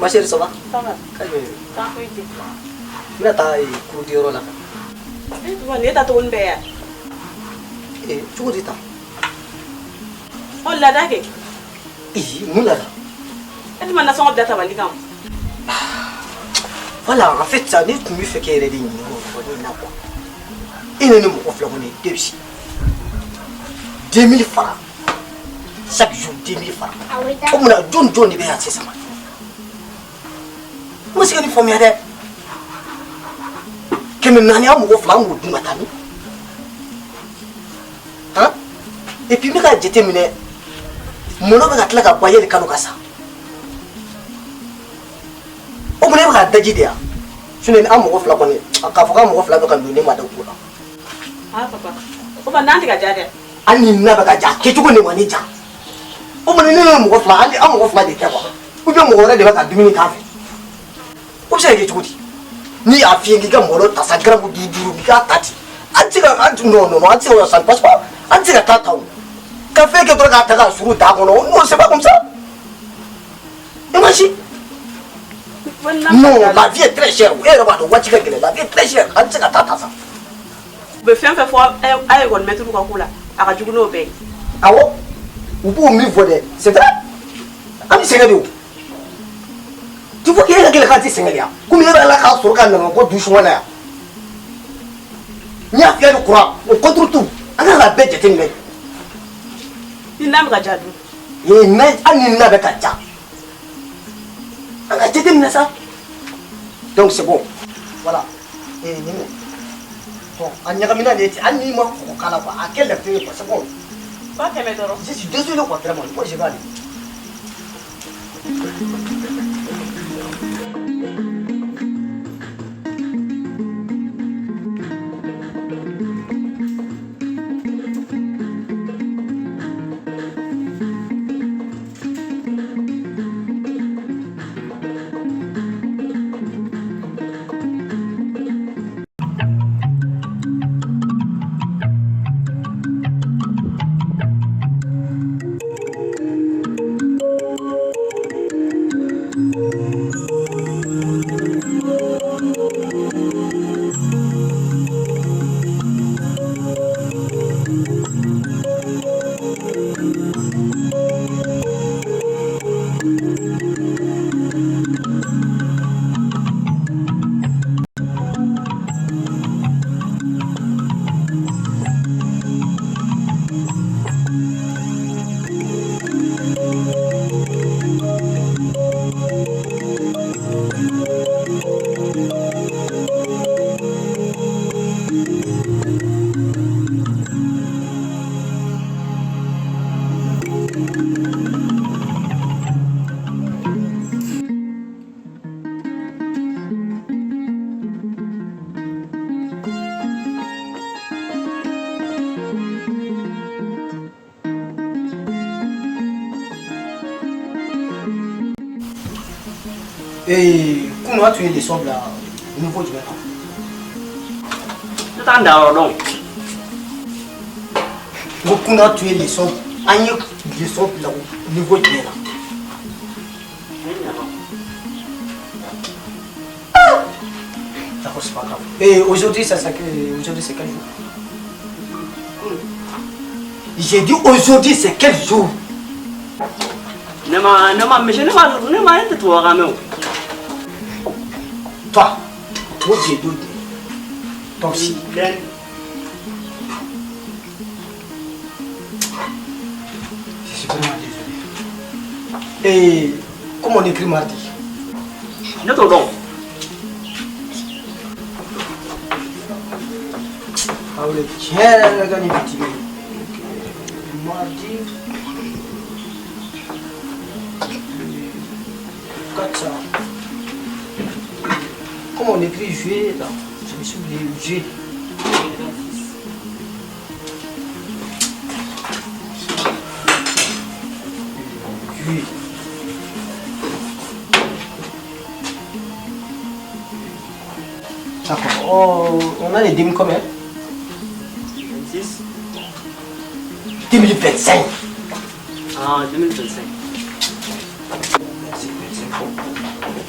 Ma chérie, ça va? Ça va. Ka jumɛn? Taa foyi tɛ. N bɛna taa kurudiyɔrɔ la. E tuma nin e ta tuguni bɛɛ yan. Ee, cogo di tan? Ɔ, laada kɛ. Ee, mun laada? E tuma nasɔngɔ bila tabali kan. Voilà, en fait, ça, ne tun bɛ fɛ k'e yɛrɛ de ɲininka o yɔrɔnin in na quoi. E ni ne mɔgɔ fila kɔni ye deux 2000 francs. Chaque jour 2000 francs. O mun na jɔn jɔn de bɛ yan sisan? N ma se ka nin faamuya dɛ. 400, an mɔgɔ fila, an b'o dun ka taa min? Han? Et puis n bɛ k'a jateminɛ, malo bɛ ka tila ka ban yanni kalo ka sa. O mun, e bɛ k'a daji de yan? Sinon an mɔgɔ fila kɔni, k'a fɔ k'an mɔgɔ fila bɛ ka don, ne ma da o ko la. Ah papa. O ma nan tɛ ka diya dɛ. Hali ni na bɛ ka ja, a kɛcogo de ma ne ja. O mun, ne ni mɔgɔ fila, hali an mɔgɔ fila de tɛ quoi. Ou bien mɔgɔ wɛrɛ de bɛ ka dumuni k'an fɛ. O bɛ se ka kɛ cogo di? N'i y'a f'i ye k'i ka malo ta sa, garamu duuru duuru, k'i k'a ta ten. An tɛ se ka an non non non, an tɛ se ka, ça ne passe pas. An tɛ se ka taa ta o. Ka fɛn kɛ dɔrɔn k'a ta k'a suru da kɔnɔ. Non, c'est pas comme ça. Imagine. Non, la vie est très chère. E yɛrɛ b'a dɔn waati ka gɛlɛn, la vie est très chère. An tɛ se ka taa ta sa. U bɛ fɛn fɛn fɔ a ye ekɔli mɛtiriw ka ko la, a ka jugu n'o bɛɛ ye. Awɔ, u b'o min fɔ dɛ, c'est vrai. An bɛ sɛgɛn de o. Tu vois k'e ka gɛlɛn k'an tɛ sɛgɛn de yan. Komi e bɛ ala k'a sɔrɔ ka nana bɔ du suma na yan. N'i y'a fiyɛ ni courant, o contre tout. An kan k'a bɛɛ jateminɛ. Ni na bɛ ka ja dun. Ee, na, hali ni na bɛ ka ja. An ka jateminɛ sa. Donc c'est bon. Voilà. Ee, nin minɛ. Bon, a ɲagamina de ye ten, hali n'i ma kɔgɔ k'a la quoi, a kɛ lɛfɛ ye quoi, c'est bon. 100 dɔrɔn. Je suis désolé quoi, vraiment. Moi, je vais aller. Ee, kunun a tun ye leçon bila niveau jumɛn kan? Ne t'an da yɔrɔ dɔn. N ko kunun a tun ye leçon, an ye leçon bila niveau jumɛn na? D'accord, c'est pas grave. Et aujourd'hui, ça, aujourd'hui, c'est quel jour? J'ai dit aujourd'hui, c'est quel jour? Ne ma monsieur, ne ma e tɛ tubabukan mɛn o. Toi, moi j'ai deux. Toi aussi. Lundi. Je suis vraiment désolé. Et comment on écrit mardi? Ne t'o dɔn. Ah oui, tiɲɛ yɛrɛ yɛrɛ ka nin bitigi. Mardi. 400. Comment on écrit juillet là? Je me suis oublié juillet. Juillet. D'accord. Oh, on a les demi combien? 26. 2025. Ah, 2025. 25, 25.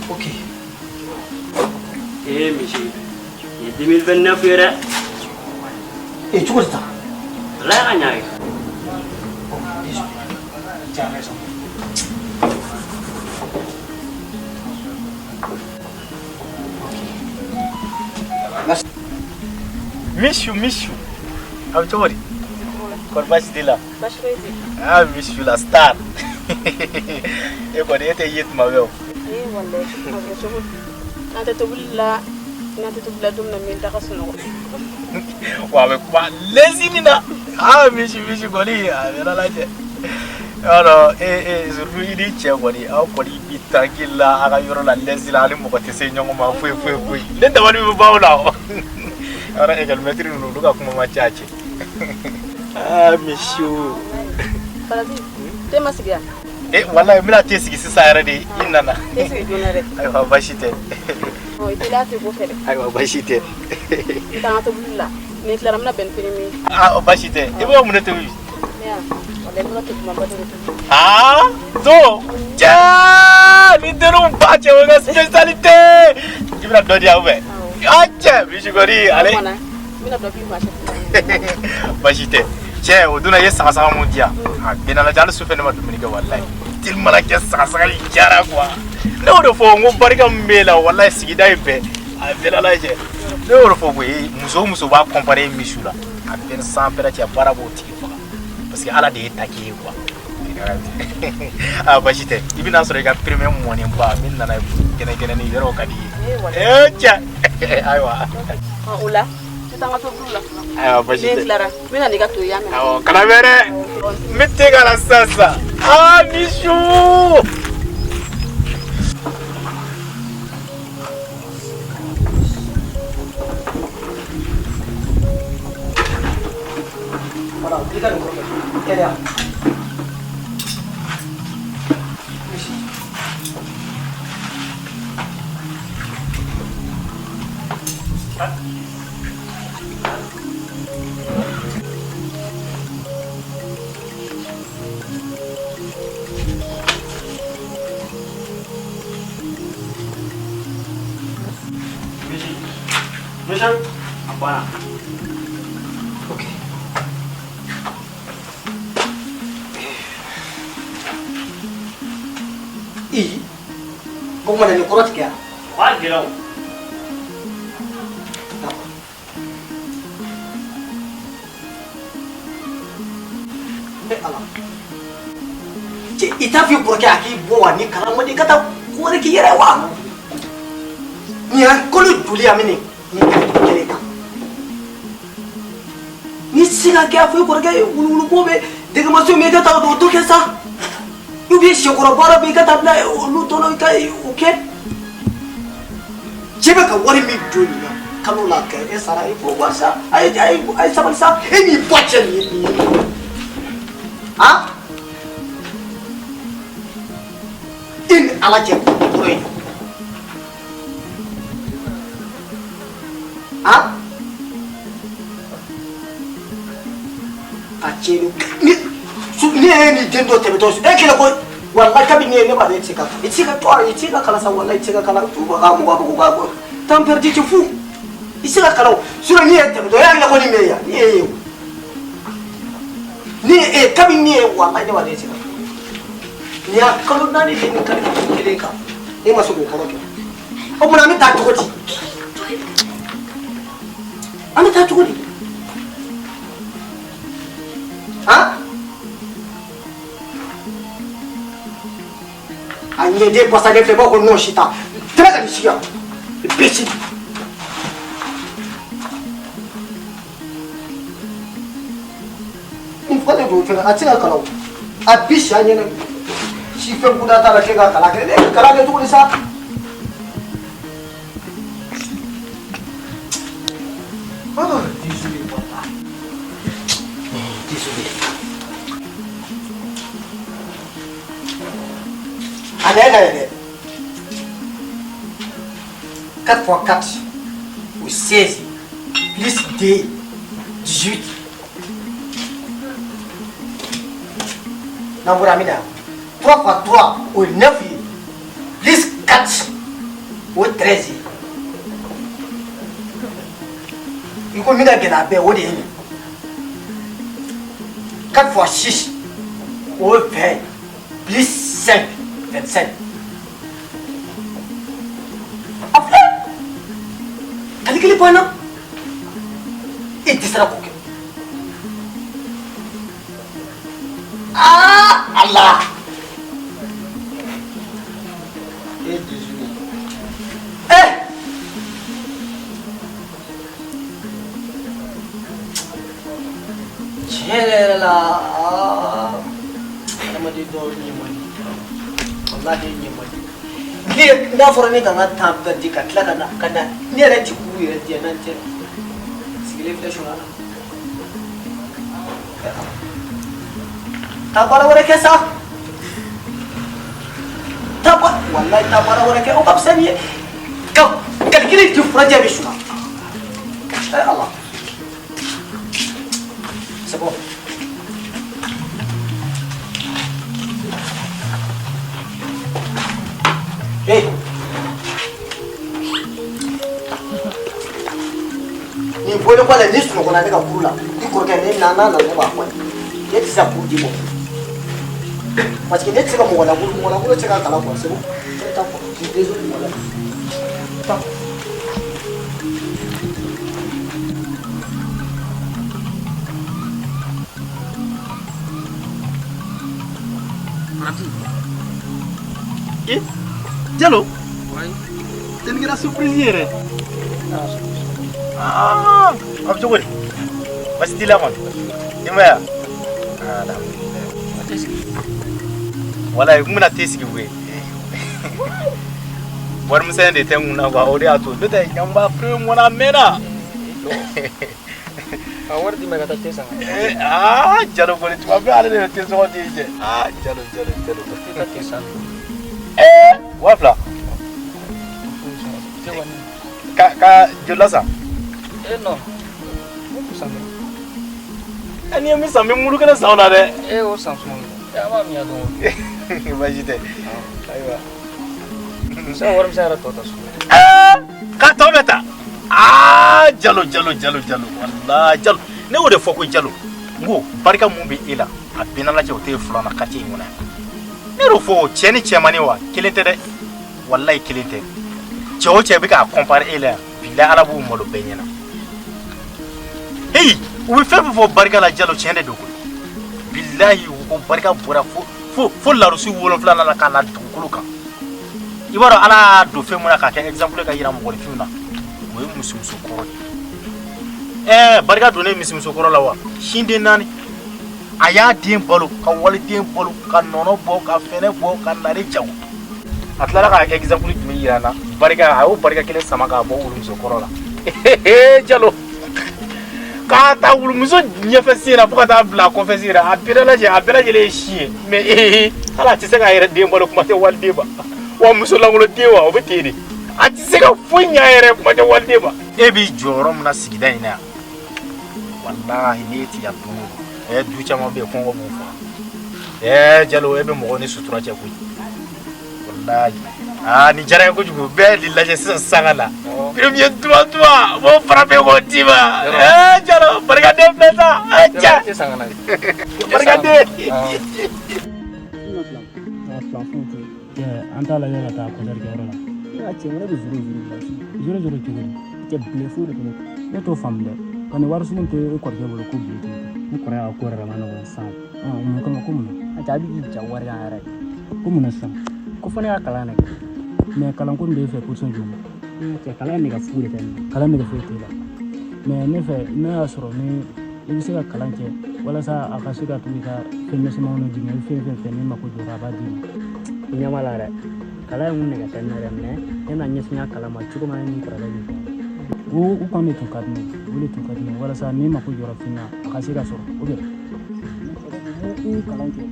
Ok. Ee monsieur, nin ye 2029 ye dɛ. E cogo di tan? Walayi ka ɲa ye. Oh, désolé. Tu as raison. Ok. Merci. Michou, Michou. A bɛ cogo di? Kɔri baasi t'i la? Baasi foyi tɛ. Ah, Michou la star. E kɔni e tɛ ye tuma bɛɛ o. Ee walayi a bɛ kɛ cogo di? N'an tɛ tobili la, n'an tɛ tobili la don min na n bɛ n da ka sunɔgɔ. Wa a bɛ kuma lɛsini na. Ah, Michou, Michou kɔni a bɛ ala lajɛ. I b'a dɔn e e surtout i ni cɛ kɔni aw kɔni bi tranquille la a ka yɔrɔ la lɛsi la a ni mɔgɔ tɛ se ɲɔgɔn ma foyi foyi foyi. Ne dabali bɛ ban o la o. I b'a dɔn école maître ninnu olu ka kuma man ca cɛ. Ah, Michou. Faladi, te ma sigi yan? Eh, walayi n bɛna te sigi sisan yɛrɛ de i nana. Te sigi joona dɛ. Ayiwa baasi tɛ. Ɔ i teliya tɛ ko fɛ dɛ. Ayiwa baasi tɛ. N taa n ka tobili la. Ni n tilara n bɛna bɛn ni fini min ye. Ah, baasi tɛ. I bɛ ka mun de tobi? Ne y'a walayi n bɛ ka to dumanba dɔ de tobi. Ah, to. Cɛ, ni denninw ba cɛ o ye n ka spécialité. I bɛna dɔ di yan ou bien? Ah cɛ, Michou kɔni ale. N bɛna dɔ k'i kun a cɛ. Baasi tɛ. Cɛ, o donna i ye sagasaga mun di yan. A bɛɛ n'a lajɛ hali sufɛ ne ma dumuni kɛ walayi. Tellement que sagasaga in diyara quoi. Ne y'o de fɔ n ko barika min b'e la walayi sigida in bɛɛ a bɛɛ n'a lajɛ. Ne y'o de fɔ koyi muso o muso b'a comparer Michou la. A bɛɛ ni san bɛrɛ cɛ baara b'o tigi faga. Parce que Ala de ye ta k'i ye quoi. Ah baasi tɛ. I bɛna sɔrɔ i ka premier mɔnenba min nana gɛnɛgɛnɛni yɔrɔ o ka di i ye. Ee cɛ ayiwa. O la n taa n ka tobili la fɔlɔ. Ayiwa baasi Ni n tɛ. tilara n bɛna n'i ka to ye i y'a mɛn? Awɔ kana mɛn dɛ. N bɛ te k'a la sisan sisan. Ah Michou. Voilà, i ka nin kɔrɔ kɛ. Kɛnɛya. Misi. Monsieur, monsieur, a banna. Ok. I. O kumana nin kɔrɔ tigɛ yan. O ka gɛlɛn o. D'accord. E Ala. Cɛ i t'a f'i kɔrɔkɛ a k'i bɔ wa ni kalan man di i ka taa ko wɛrɛ k'i yɛrɛ ye wa? Nin y'an kalo joli ye an bɛ nin nin kelen kan. N'i tɛ se ka kɛ a fɔ i kɔrɔkɛ ye wuluwulubɔ bɛ dɛgɛmaso min i ka taa o dɔ kɛ sa. Ou bien sɛkɔrɔ baara bɛ i ka taa bila olu tɔnɔ i ka o kɛ. Cɛ bɛ ka wari min don nin na kalo la ka e sara i k'o wari sa a ye a ye a ye sabali sa e n'i ba cɛ nin ye nin ye. Han? E ni Ala cɛ kɔrɔ ye. Han? A cɛ ni su ne ye ni den dɔ tɛmɛtɔ e kɛlɛ ko walayi kabini ne ye ne b'a dɔn e tɛ se ka i tɛ se ka to i tɛ se ka kalan sa walayi i tɛ se ka kalan ka mɔgɔ bɛ ko ka temps perdu tɛ fu i tɛ se ka kalan o sinon n'i ye tɛmɛtɔ e hakili la ko nin bɛ yan ni ye o ni ye kabini ne ye walayi ne b'a dɔn e tɛ se ka nin y'a kalo 4 de ni kalo kelen kan e ma se k'o kɔrɔ kɛ o tuma an bɛ taa cogo di an bɛ taa cogo di han a ɲɛden pasalen filɛ i b'a fɔ ko nɔ si ta tɛmɛ ka nin sigi yan imbécile. N falen don fɛnɛ a tɛ se ka kalan o a bi si a ɲɛna si fɛn kuda t'a la k'e ka kalan kɛ ne ka kalan kɛ cogo di sa. Oh, désolé, papa. Désolé. A nɛ ka yɛlɛ. 4 fois 4 ou 16 plus 2, 18. N'an bɔra an bɛ na 3 fois 3 o ye 9 ye plus 4 O ye 13 ye. I ko min ka gɛlɛn a bɛɛ, o de ye nin. 4 fois 6, o ye 20, plus 5, 25. A filɛ, calcul banna. E dɛsɛra k'o kɛ. Aa Ala! E désolé. Eh! Tiɲɛ yɛrɛ yɛrɛ la, aa, adamaden dɔw ɲɛ man di. Walahi ɲɛ man di. Ne n'a fɔra ne ka n ka temps bɛɛ di ka tila ka na ka na ne yɛrɛ ti kuru yɛrɛ di yan n'an tɛ sigilen filɛ suɲɛ la. Taa baara wɛrɛ kɛ sa. Taa ba walayi, taa baara wɛrɛ kɛ, o ka fisa nin ye. Ka calcul di furancɛ bɛ suɲɛ. Eh Ala. C'est bon. Hey. Nin bɔlen kɔ la, ni sunɔgɔla ne ka kuru la, i kɔrɔkɛ ne na n'a nana, ne b'a fɔ a ye. Ne tɛ se ka kuru di mɔgɔ ma. Parce que ne tɛ se ka mɔgɔ lankolon, mɔgɔ lankolon tɛ se ka kalan quoi, c'est bon. Ne taa quoi. Je suis désolé, voilà. Taa. Eh, Jalo. Oui. Nin kɛra surprise yɛrɛ. Ah, a bɛ cogo di? Basi t'i la kɔni? Denbaya? Ah, alhamdulilayi. Walayi, n bɛna te sigi koyi. Warimisɛn de tɛ n kun na quoi, o de y'a to. N'o tɛ ɲanba premier mois na a mɛnna. A wari d'i ma i ka taa te san. Eh, ah, Jalo kɔni tuma bɛɛ ale de bɛ te sɔngɔ di cɛ. Ah, Jalo, Jalo, Jalo. I ka te san. Eh, 2000. Ka joli la san? Eh non. Ne t'o san dɛ. Eh, n'i ye min san, n bɛ mulu kɛnɛ san o la dɛ. E y'o san suma min. An b'a min yan don o don. Baasi tɛ. Ayiwa. Se ka warimisɛn yɛrɛ tɔ ta so. Eh, k'a tɔ bɛɛ ta. Aa, Jalo, Jalo, Jalo, Jalo. Walahi, Jalo. Ne y'o de fɔ ko Jalo. N ko barika mun bɛ e la, a bɛɛ n'Ala cɛ, o tɛ fila na quartier in kɔnɔ yan. Ne y'o fɔ cɛ ni cɛmannin wa, kelen tɛ dɛ. Walahi kelen tɛ. Cɛ o cɛ bɛ k'a comparer e la yan, bilahi Ala b'u malo bɛɛ ɲɛna. Hey, u bɛ fɛn fɛn fɔ barika la Jalo, tiɲɛ de don koyi. Bilahi u ko barika bɔra fo fo fo larusi 7nan la ka na dugukolo kan. I b'a dɔn Ala y'a don fɛn mun na k'a kɛ exemple ka yira mɔgɔninfinw na, o ye misimuso kɔrɔ de ye. Ɛɛ, barika donnen misimuso kɔrɔ la wa, sinden naani. A y'a den balo, ka waliden balo, ka nɔnɔ bɔ, ka fɛnɛ bɔ, ka nare jago. A tilala ka exemple jumɛn yira n na? Barika, a y'o barika kelen sama k'a bɔ wulumuso kɔrɔ la. Jalo, k'a ta wulumuso ɲɛfɛ sen na fo ka taa bila a kɔfɛ sen na, a bɛɛ lajɛ, a bɛɛ lajɛlen ye si ye. Mais hali a tɛ se k'a yɛrɛ den balo, kuma tɛ waliden ma. Wa muso lankolon den wa, o bɛ ten de. A tɛ se ka foyi ɲɛ a yɛrɛ, kuma tɛ waliden ma. E b'i jɔyɔrɔ min na sigida in na yan, walahi n'e ti yan don o don, ɛ, du caman bɛ yen, kɔngɔ b'u faga. Ɛɛ Jalo, e bɛ mɔgɔw ni sutura cɛ koyi. Walahi, aa, nin diyara n ye kojugu. Bɛɛ de lajɛ sisan sisan ka na. Premier duman duman, n b'o fara bɛɛ k'o d'i ma. Ɛɛ Jalo, barikaden filɛ sa. Ɛ cɛ. Barikaden. An t'a lajɛ ka taa concert kɛyɔrɔ la. Cɛ, ne bɛ zéro zéro bila zéro zéro cogo di? Cɛ, billet foyi de tɛ ne. Ne t'o faamu dɛ. Ka nin wari sugu to e kɔrɔkɛ bolo ko billet tɛ. Ne kɔrɔ y'a ko yɛrɛ ma nɔgɔn sisan. Mun kama ko mun na? A cɛ, a bɛ k'i ja wari kan yɛrɛ. Ko mun na sisan? Ko fo ne ka kalan de kɛ. Mais kalanko in b'e fɛ position jumɛn na? Cɛ, kalan in nege foyi de tɛ ne la. Kalan nege foyi t'e la. Mais ne fɛ, n'a y'a sɔrɔ ni i bɛ se ka kalan kɛ walasa a ka se ka to i ka fɛn misɛnmaninw d'i ma, i bɛ fɛn fɛn fɛ n'i mako jɔra, a b'a d'i ma. I ɲɛ b'a la dɛ, kalan in kun nege tɛ ne yɛrɛ, mais ne bɛna ɲɛsin n ka kalan ma cogo min na ni kɔrɔkɛ bɛ fɛ. O kɔni de tun ka di ne ye, o de tun ka di ne ye walasa n'i mako jɔra fɛn na, a ka se ka sɔrɔ. O bɛ i ye kalan kɛ,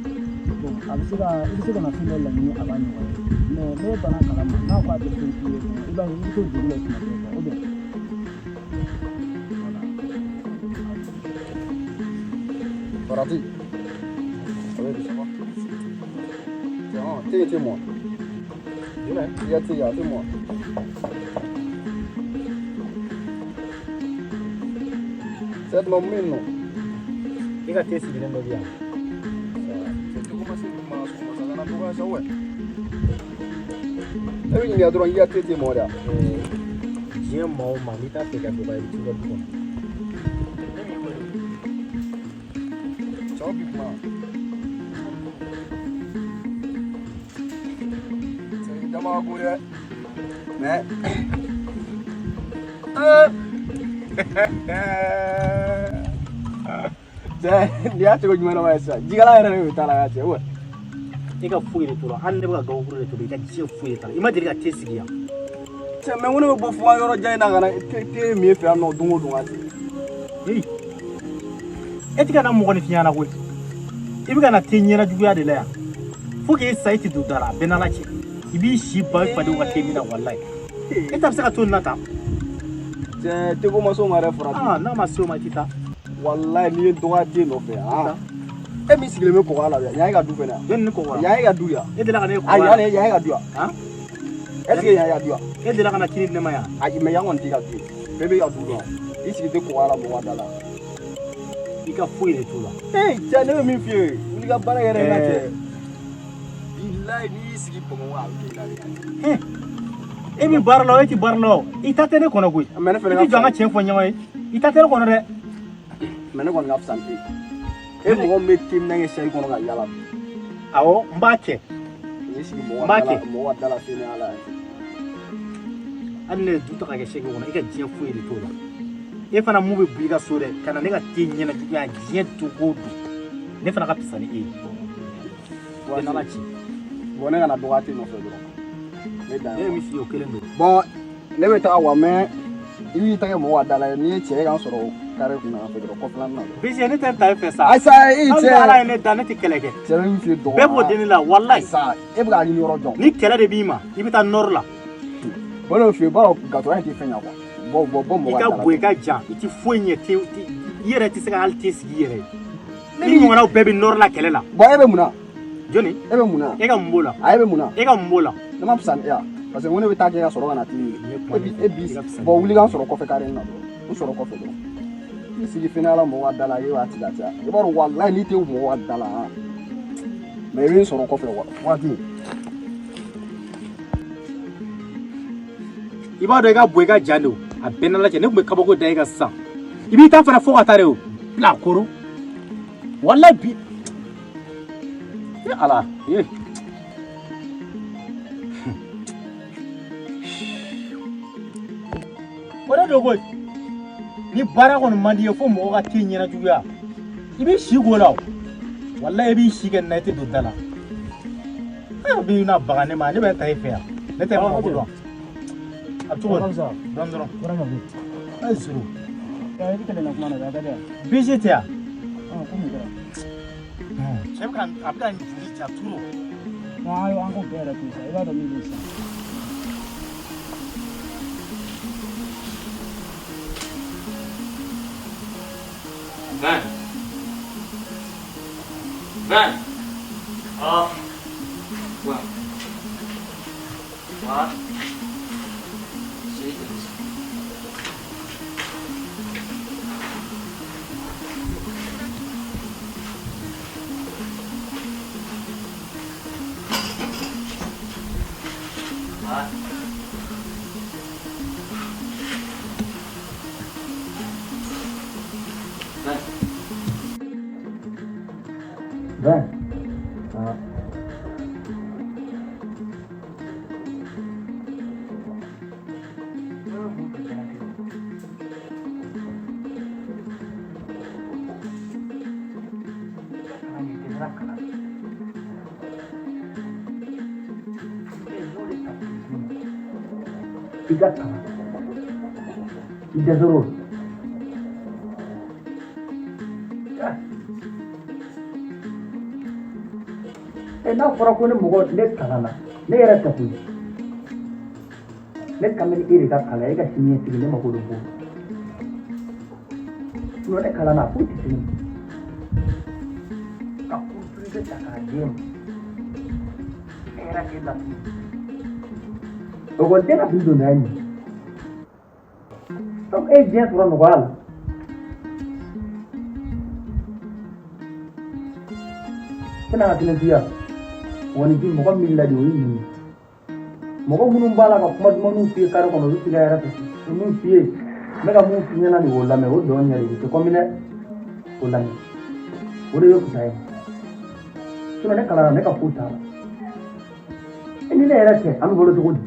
bon, a bɛ se ka i bɛ se ka na fɛn dɔ laɲini, a b'a nɔgɔya. Mais n'e banna kalan ma, n'a ko a tɛ fɛn k'i ye, i b'a ye i bɛ to juru la tuma bɛɛ. O bɛ Paradis. Oui, ça va. Tiens, t'es moi. I ka te, a tɛ mɔn. Cɛ tuma mun bɛ yen nɔ? I ka te sigilen dɔ bɛ yan. Cɛ tɛ commencer duguma sɔgɔma sa kana dɔgɔya sa wɛ. E bɛ ɲininka dɔrɔn k'i ka te tɛ mɔ de wa? Diɲɛ maa o maa n'i t'a fɛ ka dɔgɔya i bɛ t'i ka du kɔnɔ. Cɛw bi kuma. Cɛ i dama ka go dɛ. Mais. Cɛ nin y'a cogo jumɛn na wa sisan? Jikalan yɛrɛ de bɛ taa la ka cɛ wɛ. E ka foyi de t'o la hali ne bɛ ka gabakuru de tobi i ka diɲɛ foyi de t'a la i ma deli ka te sigi yan. Cɛ mais n ko ne bɛ bɔ fo yɔrɔ jan in na ka na te min e fɛ yan nɔ don o don ka cɛ. Hey, e tɛ ka na mɔgɔninfin ɲɛna koyi. I bɛ ka na te ɲɛna juguya de la yan. Fo k'e sa i tɛ don da la a bɛɛ n'Ala cɛ. I b'i si ban i fadenw ka te min na walayi. E ta bɛ se ka to nin na tan. Cɛ te ko ma s'o ma dɛ farati. Ah, n'a ma se o ma i tɛ taa. Walayi n'i ye dɔgɔya te nɔfɛ ah. E min sigilen bɛ kɔgɔ la yan e ka du fɛnɛ yan. Jɔnni ni kɔgɔ la? Yan e ka du yan. E delila ka ne ye Ah kɔgɔ la? yan yan e ka du yan. Han? Est ce que yan e ka du yan? E delila ka na kini di ne ma yan? Ayi mais yan kɔni t'i ka du ye. Bɛɛ b'i ka du dɔn. I sigi tɛ kɔgɔ la mɔgɔ da la. I ka foyi de t'o la. Ee cɛ ne bɛ min f'i ye wuli ka baara yɛrɛ la cɛ. Bilayi n'i y'i sigi Bamakɔ a bɛ kɛ i la de. E bɛ baara la o e tɛ baara la o i ta tɛ ne kɔnɔ koyi. Mais ne fɛnɛ I ka tɛ jɔ an ka tiɲɛ fɔ ɲɔgɔn ye. I ta tɛ ne kɔnɔ dɛ. Mais ne kɔni ka fisa ni e ye. E mɔgɔ min bɛ te minɛ kɛ sɛri kɔnɔ ka yala. Awɔ n b'a kɛ. N'i sigi N mɔgɔ b'a ka da la kɛ. mɔgɔ ka da la fɛn ala ye. Hali ne ye du ta ka kɛ sɛki kɔnɔ i ka diɲɛ foyi de t'o la. E fana mun bɛ bɔ i ka so dɛ ka na ne ka te ɲɛna juguya diɲɛ don o don. Ne fana ka fisa ni e ye. Bɛɛ n'Ala cɛ. Bon ne kana dɔgɔya te nɔfɛ dɔrɔn. Ne dan Ne ye. ye min f'i ye o kelen don. Bon ne bɛ taga wa mais i b'i ta kɛ mɔgɔ ka da la n'i ye cɛ ye k'an sɔrɔ kare kunna fɛ dɔrɔn kɔfɛla na dɔrɔn. Bise ne tɛ n ta e fɛ sa. Ayi sa e Hali cɛ. ni Ala ye ne da ne tɛ kɛlɛ kɛ. Cɛ bɛ min f'i ye dɔgɔ. Bɛɛ b'o deni la walayi. Sa e bɛ k'a ɲini yɔrɔ jɔn. Ni kɛlɛ de b'i ma i bɛ taa nɔri la. Bon ne bɛ f'i ye i b'a dɔn gatoya in tɛ fɛn ɲɛ quoi. Bɔ bɔ bɔ mɔgɔ I ka ka da la. bon i ka jan i tɛ foyi ɲɛ te i yɛrɛ tɛ se ka hali te sigi i yɛrɛ ye. Ni ɲɔgɔnnaw bɛɛ bɛ nɔri la kɛlɛ la. Bon e bɛ mun na? Jɔnni? E bɛ mun na? E ka mun b'o la? A e bɛ mun na? E ka mun b'o la? Ne ma fisa ni e ya parce que n ko ne bɛ taa kɛ ka sɔrɔ ka na te min. E bi e bi bɔn wuli k'an sɔrɔ kɔfɛ kare in na dɔrɔn. N sɔrɔ kɔfɛ dɔrɔn. I sigi fɛnɛ ala mɔgɔ ka da la e b'a ci ka caya. I b'a dɔn walayi n'i tɛ mɔgɔ ka da la han. Mais i bɛ n sɔrɔ kɔfɛ waati. I b'a dɔn i ka bon i ka jan de o a bɛɛ n'Ala cɛ ne tun bɛ kabako da e kan sisan i b'i ta fana fo ka taa de o bila koro walayi bi e Ala e o de don koyi ni baara kɔni man di ye fo mɔgɔ ka te ɲɛna juguya i b'i si k'o la o walayi i b'i si kɛ nin na i tɛ don da la e b'i na baga ne ma ne bɛ ta e fɛ yan ne tɛ mɔgɔ ko dɔn a bɛ cogo di dɔɔni dɔrɔn a ye suru bise tɛ yan cɛ bɛ ka a bɛ ka joli ja turu An k'o bɛɛ yɛrɛ to yen sa i b'a dɔn min bɛ yen sisan. 20. 20. Ah. 1. 3. 6. 4. 20. 20. Ah. I ka kalan i dɛsɛr'o la n'a fɔra ko ne mɔgɔ ne kalanna ne yɛrɛ tɛ koyi ne kan bɛ ni e de ka kalan e ka sini ɲɛsigi ne mako de b'o la ne kalanna a foyi tɛ se ne ma ka cours ta k'a d'e ma e yɛrɛ k'e lafili ekɔliden ka fili don ye donc e ye diɲɛ sɔrɔ nɔgɔya la E n'a ka kelen f'i ye mɔgɔninfin mɔgɔ min ladi o ye nin ye mɔgɔ minnu b'a la ka kuma dumanw f'i ye kare kɔnɔ olu t'i ka hɛrɛ fɛ n min f'i ye n bɛ ka mun f'i ɲɛna nin o lamɛn o dɔn yɛrɛ i tɛ kɔmi dɛ o lamɛn o de bɛ fisaya sinon ne kalanna ne ka foyi t'a la e ni ne yɛrɛ tɛ an bɛ balo cogo di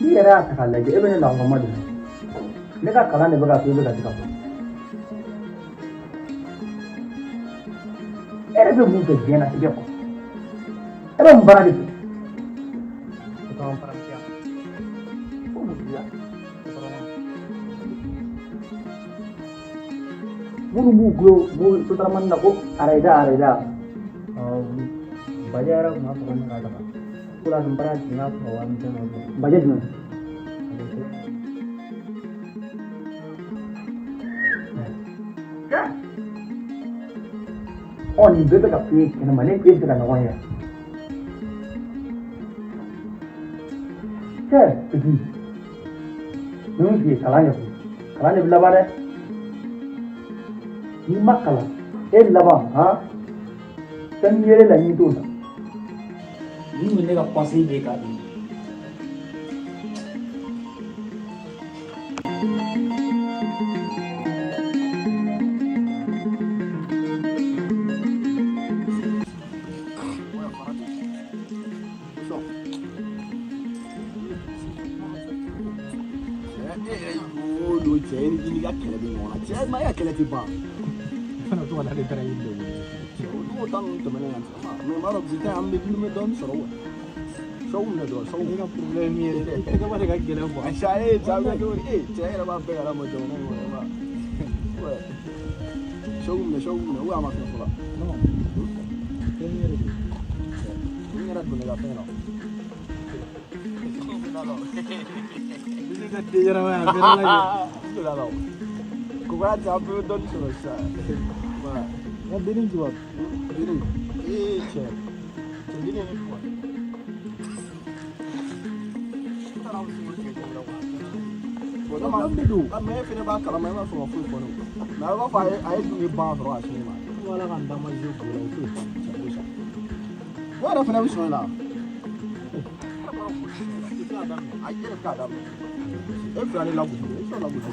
n'i yɛrɛ y'a ta k'a lajɛ e bɛ ne lahɔrɔma de la ne ka kalan de bɛ k'a to e bɛ ka se ka bɔ e yɛrɛ bɛ mun fɛ diɲɛlatigɛ kɔnɔ e bɛ mun baara de fɛ ko mun diya minnu b'u gulo sotaramani na ko arayida arayida Bajɛ yɛrɛ tun b'a fɔ ko ne ka taga ko la nin baara jiginna sɔrɔ wari misɛn dɔ bɛ bajɛ jumɛn ɔ nin bɛɛ bɛ ka f'i ye kɛnɛma ne k'e bɛ se ka ɲɔgɔn ye cɛ petit n bɛ min f'i ye kalan kɛ koyi kalan de bɛ laban dɛ n'i ma kalan e laban han fɛn min yer'e la ɲin t'o la Nin kun ye ne ka conseil de ye k'a di. Cɛ e ni ka kɛlɛ bɛ ɲɔgɔn na cɛ ma e ka kɛlɛ tɛ ban fana to ka n'ale dara yen de cɛ o don ta ninnu tɛmɛnen kan mais n b'a dɔn bi ta an bɛ bɛ dɔɔnin sɔrɔ wa saw minɛ dɔrɔn saw ne ka problème ye dɛ tɛgɛ de ka gɛlɛn quoi ayi sa e cɛ a bɛ kɛ e cɛ yɛrɛ b'a bɛɛ kalama jamana in kɔnɔ e b'a ouais saw minɛ saw minɛ ou a ma fɛn fɔlɔ non fɛn yɛrɛ de n yɛrɛ donna i ka fɛn na ne ka den ɲɛnama ye a bɛɛ lajɛ n donna la o ko b'a cɛ an bɛɛ bɛ dɔɔnin sɔrɔ sisan voilà n ka denni juba denni ee cɛ cɛ denni ye ne faga. Mais e fɛnɛ b'a kalama e ma sɔn ka foyi fɔ ne ma mais a b'a fɔ a ye dun ban sɔrɔ ka se ne ma ala ka n da ma je bo la o t'o faamu o yɛrɛ fɛnɛ bɛ sɔn i la a yɛrɛ bɛ k'a daminɛ e fila de lagosi e fila lagosi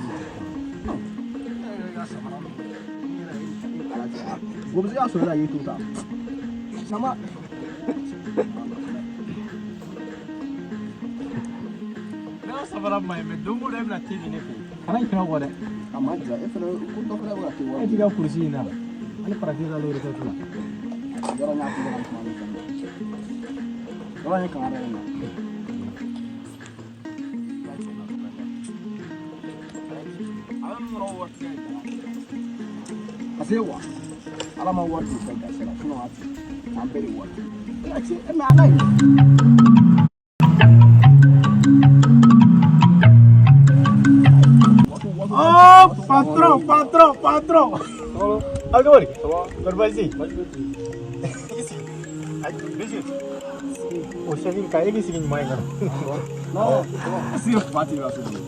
o bɛ se ka sɔrɔ e la k'i to ta sama ne ka samara ma ɲi mais don o don e bɛna te min ne fɛ yen kana ɲinɛ o kɔ dɛ a ma ja e fɛnɛ ko dɔ fɛnɛ bɛ ka te e wari t'i ka kurusi in na hali farafin t'ale recette la yɔrɔ n y'a f'i ɲɛna kuma min fɛnɛ yɔrɔ in ye kangari ye na parce que wa ala ma wari don fɛn garisigɛ la sinon a ti an bɛɛ de wari e ka cɛ e mais a ka ɲi. Oh, patron, patron, patron. Aw cogo di? Kɔri baasi tɛ yen? I sigi. Ayi, monsieur. O chef ka e k'i sigi ɲuman ye ka na. Non, sigi fa t'i la so kɔnɔ.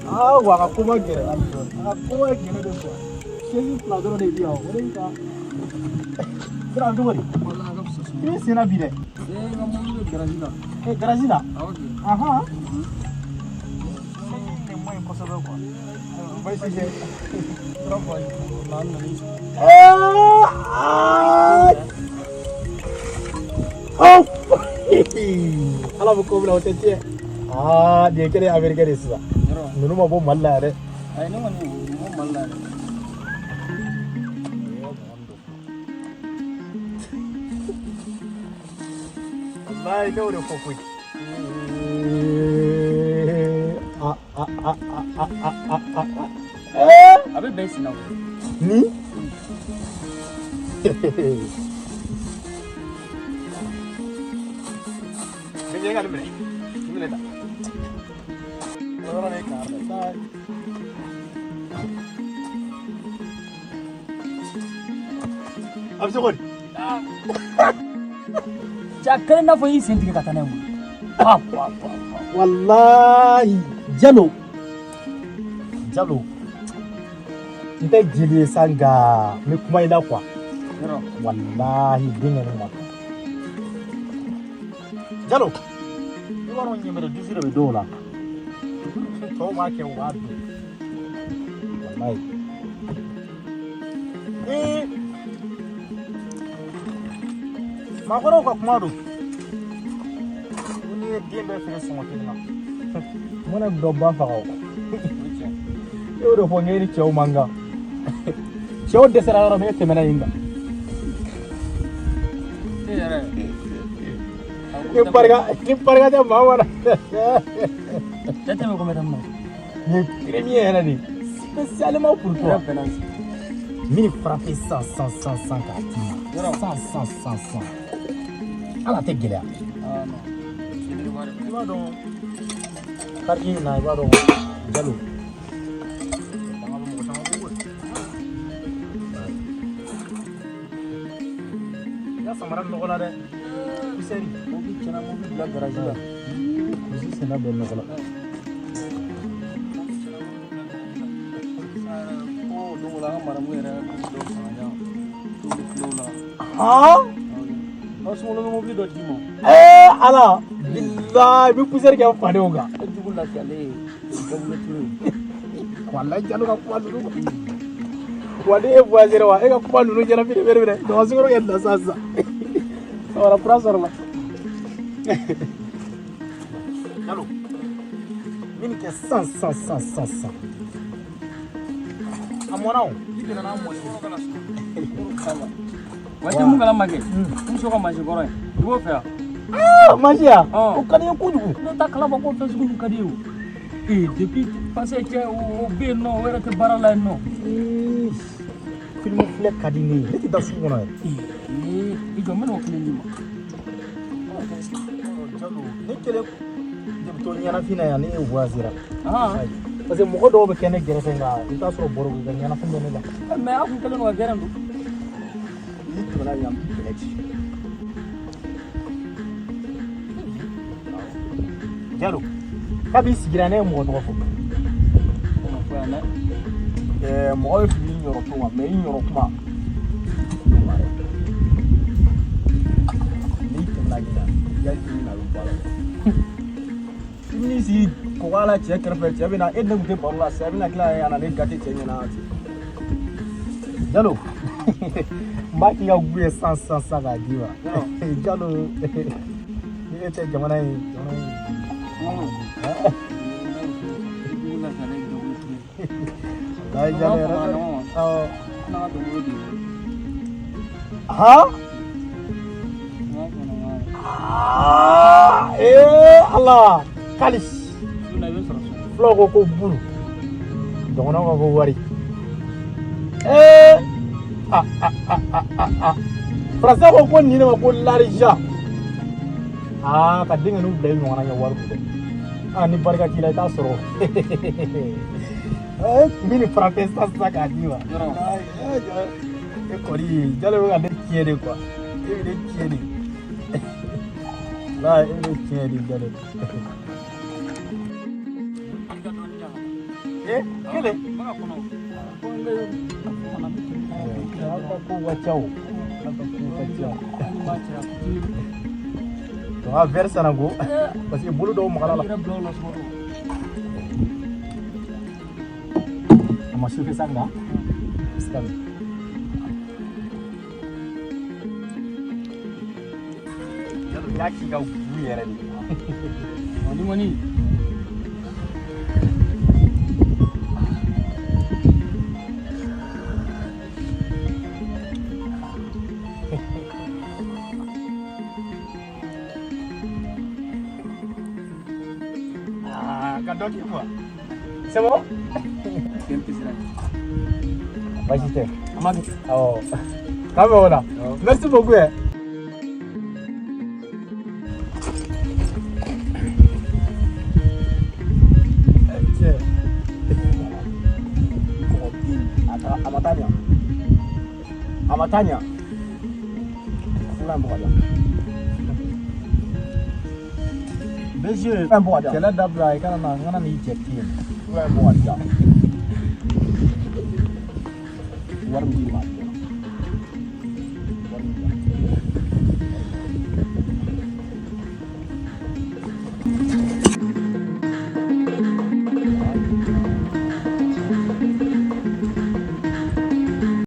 Ah, wa a ka ko ma gɛlɛn. A ka ko ma gɛlɛn de quoi. Chaise fila dɔrɔn de bi yan. O de bɛ ka. Sira cogo di? I bɛ sen na bi dɛ. Ee, n ka mobili bɛ garage la. Eh, garage la? Awɔ kɛ. Ahan. Chaise in de man ɲi kosɛbɛ quoi. Baasi tɛ. Ah! Oh! Ala bɛ ko min na o tɛ tiɲɛ. Aa nin ye kelen américain de ye sisan. Ninnu ma bɔ Mali la yɛrɛ. Ayi ne kɔni n bɔ Mali la yɛrɛ. Walayi ne y'o de fɔ koyi. A a a a a a a a a. A bɛ bɛn sen na o. Ni? Bɛɛ ka nin minɛ. Nin minɛ tan. O yɔrɔ de ye kangari da ye. A bɛ se ko di? Cɛ a kɛlen n'a fɔ i y'i sen tigɛ ka taa n'a ye mun ye. Pa pa pa pa. Walayi Jalo. Jalo. N tɛ jeli ye sa, nka n bɛ kuma i la quoi. Walahi denkɛ ma kan. Jalo, i b'a dɔn ɲɛmɛrɛ dusu de bɛ dɔw la. Tɔw b'a kɛ, u b'a dun. Walahi. Ee, maakɔrɔw ka kuma don. Ko n'i ye den bɛɛ feere sɔngɔ kelen na, mɔnɛ bɛ dɔ ba faga o. E y'o de fɔ n k'e ni cɛw man kan. Cɛw dɛsɛra yɔrɔ min, e tɛmɛna yen kan. Ni barika, ni barika tɛ maa ma na. Cɛ tɛmɛ ko mɛ ma. Nin ye premier yɛrɛ de, spécialement pour toi. Min frappé 100 100 100 100 k'a d'i ma. 100 100 100 100. Ala tɛ gɛlɛya. I b'a dɔn quartier in na, i b'a dɔn Jalo. Danga bɛ mɔgɔ caman bolo. I ka samara nɔgɔ la dɛ. Poussière. Mobili tiɲɛna, mobili bila garage la. Kurusi senna bɛɛ nɔgɔ la. Ko don dɔ la, an ka maramu yɛrɛ ye dɔw san ka di yan. T'olu kilew la. Han? Aw sunkalo bɛ mobili dɔ d'i ma. Ee Ala, bilahi, i bɛ poussière kɛ fadenw kan. E jugu lafiyalen ye Gabriel Touré. Walahi Jalo ka kuma ninnu. Wa ni e voyagera wa, e ka kuma ninnu ɲɛnafin de bɛ ne minɛ. Dɔgɔ sukaro kɛ nin na sisan sisan. Samara kura sɔrɔla. Jalo, min kɛ 100 100 100 100 100. A mɔnna o. I tɛmɛna n'a mɔni. Wa i tɛ mun kalama kɛ? Muso ka mansin kɔrɔ in, i b'o fɛ wa? Ah, mansin ya? O ka di n ye kojugu. Ne t'a kalama ko fɛn sugu ninnu ka di ye o. Ee, depuis passé cɛ o bɛ yen nɔ, o yɛrɛ tɛ baara la yen nɔ. Film filɛ ka di ne ye. Ne tɛ taa sugu kɔnɔ yɛrɛ. Ee, i jɔ, n bɛna o kelen d'i ma. Jalo, ne kelen de bɛ to ɲɛnafin na yan, ne ye voyagera. Parce que mɔgɔ dɔw bɛ kɛ ne gɛrɛfɛ, nka i bɛ t'a sɔrɔ baro kɛ ɲɛnafin bɛ ne la. Mais aw kun kɛlen don ka gɛrɛn don. N'i tɛmɛna yan, n b'i bɛlɛ ci. Jalo, kabi sigira ne ye mɔgɔ tɔgɔ fɔ. O ma fɔ yan dɛ. Ɛɛ, mɔgɔ bɛ fili i ɲɔrɔ to ma, mais i ɲɔrɔ kuma. N'i tɛmɛna ɲina, i ka i na bɛ bɔ a la. I bɛn'i sigi kɔgɔ la cɛ kɛrɛfɛ, cɛ bɛ na, e ne tun tɛ baro la sisan, i bɛna tila ka na ne gâter cɛ ɲɛna ten. Jalo, n b'a k'i ka gu ye 100 100 100 k'a d'i ma. Jalo, ni e tɛ jamana in, jamana in. Jugu lafiyalen ye Gabriel Touré. Walahi Jalo yɛrɛ. Awɔ. N'a ka dɔnkili di. Han? Ah, ee Ala, kali. Fulaw ko ko buru. Dɔgɔnɔw ko ko wari. Ee, ah ah ah ah ah ah. Français ko ko nin de ma ko l'argent. Ah, ka denkɛninw bila i ɲɔgɔnna ɲɛ wari ko dɛ. Ah, ni barika t'i la, i t'a sɔrɔ. Eh, n bɛ nin frappé sisan sisan k'a d'i ma. E kɔni, Jalo bɛ ka ne tiɲɛ de quoi. E bɛ ne tiɲɛ de. Walahi, e bɛ ne tiɲɛ de Jalo. Eh, kelen. Aw ka kow ka ca o. Aw ka kow ka ca. Donc a verre sananko parce que bolo dɔw magara la. A ma chauffer sa nka. Se ka min. Jalo, i y'a k'i ka gu yɛrɛ de. Ni kɔni. Ah, ka dɔ k'i kun wa? C'est bon? Den pisira. Baasi tɛ. A ma kɛ. Awɔ. K'an bɛn o la. Merci beaucoup. Eh. Cɛ. Kɔgɔ bin, a ma taa ɲa. A ma taa ɲa. Fula in bɔ ka di yan. Monsieur, Fula in bɔ ka di yan. kɛlɛ dabila, i kana na n kana n'i jɛ ten. Fula in bɔ ka di yan. Wari min d'i ma.